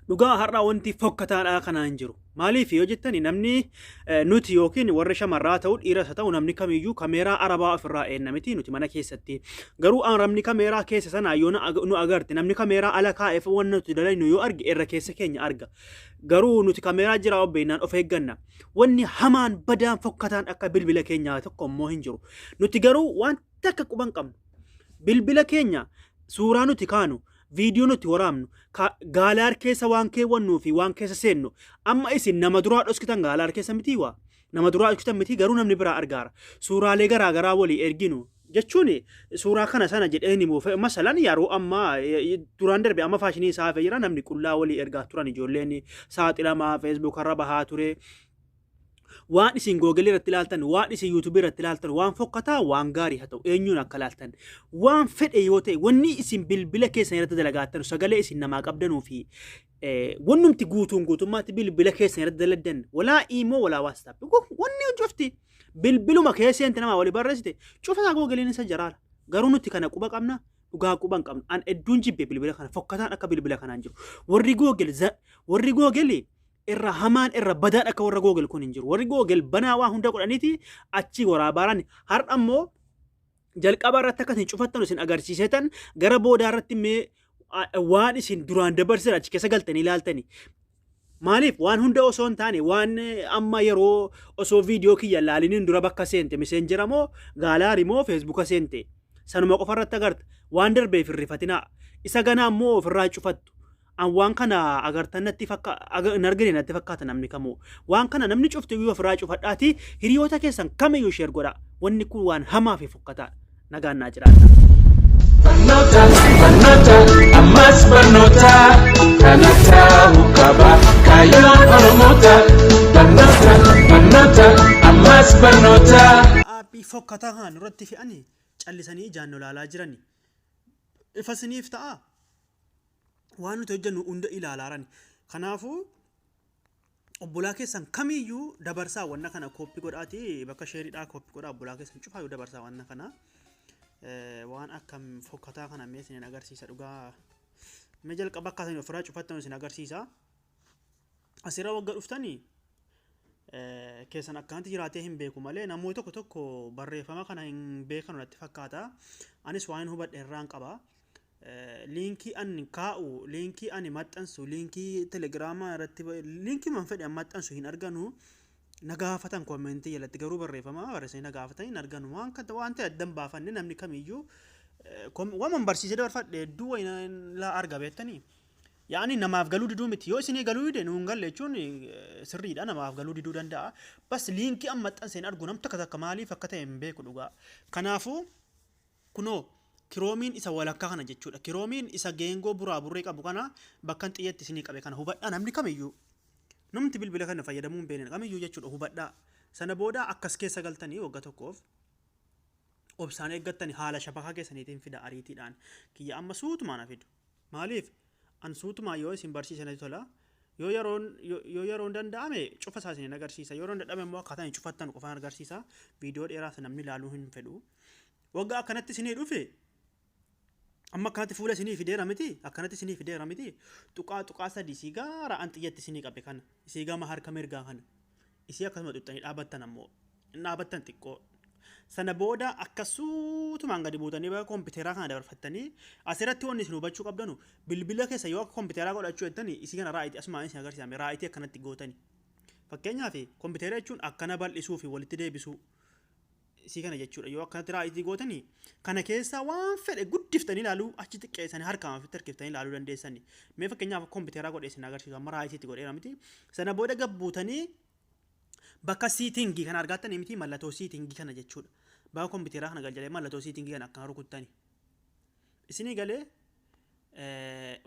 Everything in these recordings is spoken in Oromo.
Dhugaa har'aa wanti fokkataadhaa kanaa hin jiru. Maaliif yoo jettani, namni nuti yookiin warri shamarraa ta'u, dhiiras haa ta'u, namni kamiyyuu kameeraa arabaa ofirraa eenna miti nuti mana keessatti. Garuu namni kameeraa keessa sanaa yoo nu agarte, namni kameeraa ala kaa'eef waan nuti dalagnu yoo arge, irra keessa keenya arga. Garuu nuti kameeraa jiraa obbeennaan of eegganna. Wanni hamaan badaan fokkataan akka bilbila keenyaa tokko immoo hin jiru. Nuti garuu waan takka quban qabnu. Bilbila keenya suuraa nuti kaanu, viidiyoo nuti waraabnu, gallery keessa waan keewwannuu fi waan keessa seennu, amma isin nama duraa dhoskitan gallery keessa mitii, waa nama duraa dhoskitan mitii, garuu namni biraa argaara. Suuraalee garaa garaa walii erginu jechuun suuraa kana sana jedhee ni muufe. Masalan, yeroo ammaa duraan darbe amma faashinii isaa hafee jira, namni qullaa walii ergaa turan, ijoolleen saaxilamaa Facebook irra bahaa ture. Waan isin Google irratti ilaaltan, waan isin YouTube irratti ilaaltan, waan fokkataa waan gaarii haa ta'u, eenyuun akka ilaaltan, waan fedhe yoo ta'e, wanni isin bilbila keessan irratti dalagaattan, sagalee isin namaa qabdanuu fi wannumti guutuun guutummaatti bilbila keessan irratti daladdan, walaa Imo, walaa WhatsApp, wanni cufti bilbiluma keesseenti namaa walii barreessite cufa isaa Googleiin isa jaraara. Garuu nuti kana quba qabna? Dhugaa quba hin qabnu. An hedduun jibbe bilbila kana. Fokkataan akka bilbila kanaan jiru. Warri Google irra hamaan, irra badaan akka warra Google kun hin jiru. Warri Google banaa waa hunda godhaniiti achi waraabaaraan. Har'a immoo jalqaba irratti akka isin cufattan isin agarsiisetan, gara boodaa irratti mee waan isin duraan dabarsan achi keessa galtanii ilaaltani. Maaliif, waan hunda osoo hin taane, waan amma yeroo osoo viidiyoo kiyya laaliniin dura bakka seente, Messenger moo gallery moo Facebook seente, sanuma qofa irratti agarta. Waan darbeef hin rifatinaa. Isa ganaa immoo ofirraa cufattu. An waan kana agartan natti fakka hin argine natti fakkaata namni kamuu. Waan kana namni cuftu iyyuu ofirraa cufadhaati hiriyoota keessan kamiyyuu share godhaa. Wanni kun waan hamaa fi fokkataadha. Nagaan naa jiraadha. Barnoota, barnoota, ammas barnoota, kana ta'uu qaba kaayyoon Oromoota. Barnoota, barnoota, ammas barnoota. Aappii fokkataa kana nurratti fe'anii callisanii ijaan nu ilaalaa jirani. Ifa isiniif ta'a. Waan nuti hojjennu hunda ilaalaaran. Kanaafuu obbolaa keessan kamiyyuu dabarsaa, wanna kana copy godhaati, bakka shareiidhaa copy godhaa, obbolaa keessan cufaayyuu dabarsaa wanna kana. Waan akkam fokkataa kana mee isin agarsiisa dhugaa. Mee jalqaba akka isin ofirraa cufattan isin agarsiisa. Asirra wagga dhuftanii keessan akkanatti jiraatee hin beeku malee, namoonni tokko tokko barreeffama kana hin beekanu natti fakkaata. Anis waan hin hubadhe irraan qaba. Liinkii ani kaa'u, liinkii ani maxxansu, liinkii Telegramaa irratti, liinkii man fedhe an maxxansu hin arganu. Na gaafatan commentii jalatti, garuu barreeffama barreessanii na gaafatan hin arganu. Waan kan waan ta'e addan baafanne, namni kamiyyuu waan barsiisee dabarfadhe hedduu wayii laa arga beektanii. Yaani namaaf galuu diduu miti. Yoo isinii galuu dide, nuun galle jechuun sirriidha. Namaaf galuu diduu danda'a. Bas liinkii an maxxanse hin argu. Nam takka takka maaliif akka ta'e hin beeku dhugaa. Kanaafuu kunoo Chromeiin isa walakkaa kana jechuudha. Chromeiin isa geengoo buraa burree qabu kana, bakka xiyyeetti isinii qabe kana hubadhaa namni kamiyyuu. Namti bilbila kana fayyadamuu hin beekne kamiyyuu jechuudha, hubadhaa. Sana booda akkas keessa galtanii waggaa tokkoof obsaan eeggattanii haala shabakaa keessaniitiin fida ariitiidhaan. Kiyya amma suutumaan hafidu. Maaliif, an suutumaan yoo isin barsiise natti tola. Yoo yeroon danda'ame cufa isaa isin agarsiisa. Yoo yeroon dadhabe immoo akkaataa isin cufattan qofaan agarsiisa. Viidiyoo dheeraas namni ilaaluu hin fedhu. Waggaa akkanatti isinii dhufe, amma akkanatti fuula isinii fideera miti, akkanatti isinii fideera miti, tuqaa tuqaa sadii isii gaara an xiyyatti isinii qabe kana, isii gama harka mirgaa kana, isii akkasuma xuxxanii dhaabattan, ammoo hin dhaabattan xiqqoo. Sana booda akkasuutumaan gadi buutanii bakka kompiitaraa kana dabarfattanii, asirratti wanni isin hubachuu qabdanu, bilbila keessa yoo akka kompiitaraa godhachuu jettanii, isii kana rightii asumaan isin agarsiisame, rightii akkanatti gootani. Fakkeenyaaf, kompiitara jechuun akkana bal'isuu fi walitti deebisuu isii kana jechuudha. Yoo akkanatti rightii gootanii, kana keessaa waan fedhe guddiftanii ilaaluu, achi xiqqeessanii harkaan ofitti harkiftanii ilaaluu dandeessani. Mee fakkeenyaaf kompiitara godhee isin agarsiisu, amma rightiitti godheera miti. Sana booda gabbuutanii bakka settingii kana argattanii miti, mallattoo settingii kana jechuudha. Bakka kompiitaraa kana galjalee mallattoo settingii kana akkana rukuttani. Isinii galee,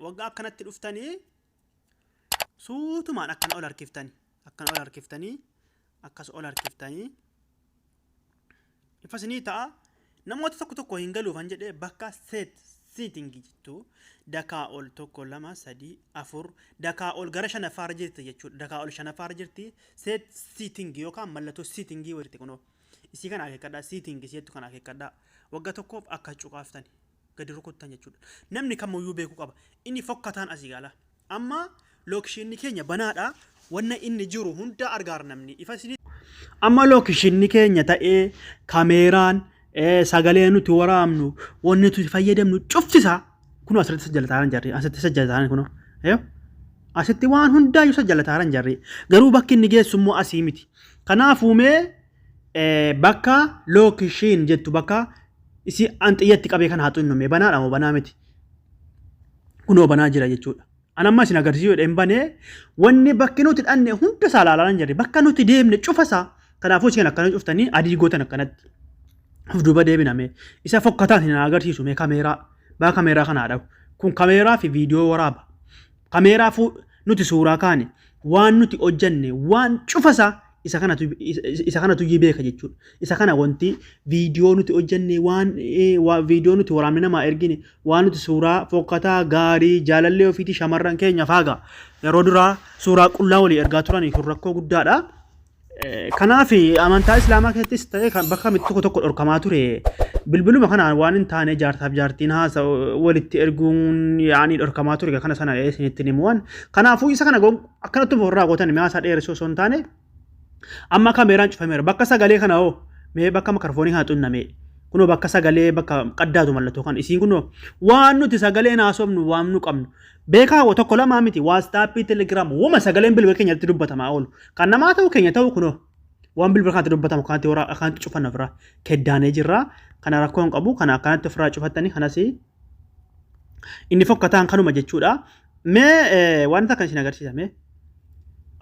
waggaa akkanatti dhuftanii suutumaan akkana ol harkiftanii, akkana ol harkiftanii, akkas ol harkiftanii, ifa isinii ta'a. Namoota tokko tokko hin galuufan jedhee, bakka settingii jettu dakaa ol tokko, lama, sadii, afur, dakaa ol gara shanaffaarra jirti jechuudha. Dakaa ol shanaffaarra jirti set settingii yookaan mallattoo settingii walitti, kunoo isii kana akeekkadhaa, settingii isii jettu kana akeekkadhaa. Waggaa tokkoof akka cuqaaftani gadi rukuttan jechuudha. Namni kamiyyuu beekuu qaba. Inni fokkataan asii gala. Amma Location keenya banaadha. Wanna inni jiru hunda argaara namni. Ifa isin amma location keenya ta'ee, kameeraan, sagalee nuti waraabnu, wanni nuti fayyadamnu cuftisaa kunoo asirratti sajjalataa jirri. Asitti sajjalataa kunoo. Asitti waan hundaayyuu sajjalataa jirri. Garuu bakki inni geessu immoo asii miti. Kanaafuu mee bakka location jettu, bakka isii an xiyyatti qabee kan haa xunnu, mee banaadha moo banaa miti? Kunoo banaa jira jechuudha. An amma isin agarsiisuu jedheen banee, wanni bakki nuti dhanne hunda isaa ilaalaa hin jirre, bakka nuti deemne cufa isaa. Kanaafuu isin akkana cuftanii adii gootan, akkanatti. Of duuba deebiname isa fokkataan isin agarsiisu. Mee kameeraa baa, kameeraa kanaa dhabu. Kun kameeraa fi viidiyoo waraaba. Kameeraa nuti suuraa kaane, waan nuti hojjenne, waan cufa isaa isa kanatu beeka jechuudha. Isa kana wanti viidiyoo nuti hojjenne, waan viidiyoo nuti waraabne namaa ergine, waan nuti suuraa fokkataa gaarii jaalallee ofiitii shamarran keenya faaga yeroo duraa suuraa qullaa walii ergaa turanii, kun rakkoo guddaadha. Kanaaf amantaa Islaamaa keessattis ta'e kan bakka kamitti tokko tokko dhorkamaa ture. Bilbiluma kanaan waan hin taane jaarsaaf jaartiin haasa walitti erguun yaa'anii dhorkamaa ture, kana sana isinitti himuwan. Kanaafuu isa kana akkanatti ofirraa gootan, mi'aasaa dheeressuu osoo hin taane, amma kameeraan cufameera. Bakka sagalee kana hoo, mee bakka makarfoonii kana xunname. Kunoo bakka sagalee, bakka qaddaatu mallattoo kan isiin, kunoo waan nuti sagaleen haasofnu, waan nu qabnu. Beekaa tokko lamaa miti, WhatsAppii, Telegram, wama sagaleen bilbila keenyatti dubbatamaa oolu. Kan namaa ta'u keenya ta'u, kunoo waan bilbila kanatti dubbatamu kanatti warra akkanatti cufan ofirraa keddaanee jirra. Kana rakkoo hin qabu. Kana akkanatti ofirraa cufattanii, kanas inni fokkataan kanuma jechuudha. Mee wanta kan isin agarsiisa mee.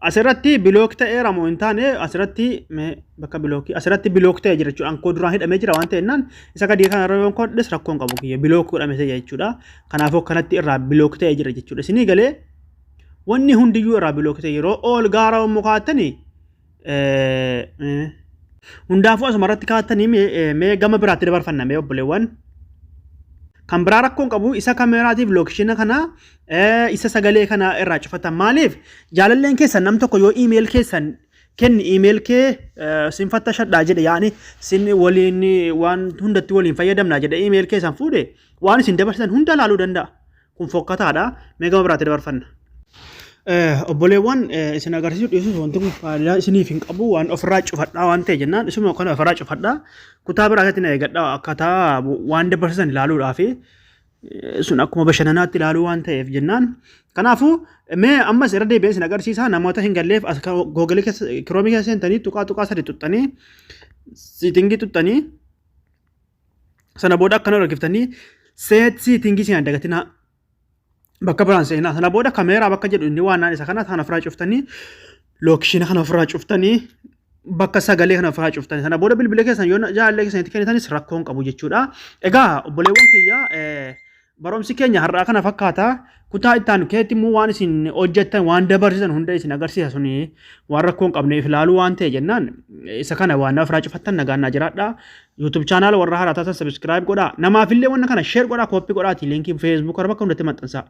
Asirratti block ta'eera moo hin taane? Asirratti mee bakka blockii, asirratti block ta'ee jira jechuudha. Ankoo duraan hidhamee jira waan ta'ennaan, isa gadii kana irra yoon kodhes rakkoo hin qabu, kiyya block godhame ta'e jechuudha. Kanaafuu akkanatti irraa block ta'ee jira jechuudha. Isinii galee, wanni hundiyyuu irraa block ta'e. Yeroo ol gaara immoo kaa'attanii, hundaafuu asuma irratti kaa'attanii, mee gama biraatti dabarfanna mee obboleewwan. Kan biraa rakkoon qabu isa kameeraatiif location kana, isa sagalee kana irraa cufatan. Maaliif? Jaalalleen keessan nam tokko yoo email keessan kenni, email kee sin fattashadhaa jedhe, yaani sin waliin waan hundatti waliin fayyadamnaa jedhe, email keessan fuudhe, waan isin dabarsitan hunda laaluu danda'a. Kun fokkataadha. Mee gama biraatti dabarfanna. Obboleewwan, isin agarsiisuu dhiisuus wanti kun faayidaa isiniif hin qabu, waan ofirraa cufadhaa waan ta'e jennaan, isuma kana ofirraa cufadhaa. Kutaa biraa keessatti na eegadhaa, akkaataa waan dabarsisan ilaaluudhaafi sun akkuma bashannanaatti ilaaluu waan ta'eef jennaan. Kanaafuu mee ammas irra deebi'ee isin agarsiisaa, namoota hin galleef. As Googleii keessa, Chromeii keessa seentanii, tuqaa tuqaa sadi tuxxanii, settingii tuxxanii, sana booda akkana argiftanii, set settingii isin dagatinaa, bakka biraan seenaa. Sana booda kameeraa bakka jedhu, inni waan isa kana kana ofirraa cuftanii, location kana ofirraa cuftanii, bakka sagalee kana ofirraa cuftanii, sana booda bilbila keessan yoo jaalallee keessanitti kennitanis rakkoo hin qabu jechuudha. Egaa obboleewwan kiyya, barumsi keenya har'aa kana fakkaata. Kutaa itti aanu keessatti immoo waan isin hojjettan, waan dabarsisan hunda isin agarsiisa. Suni waan rakkoo hin qabneef ilaaluu waan ta'e jennaan, isa kana waan ofirraa cufattan nagaan naa jiraadha. YouTube channel warra haaraa taatan subscribe godhaa. Namaafillee wanna kana share godhaa, copy godhaati linkii Facebook bakka hundatti maxxansaa.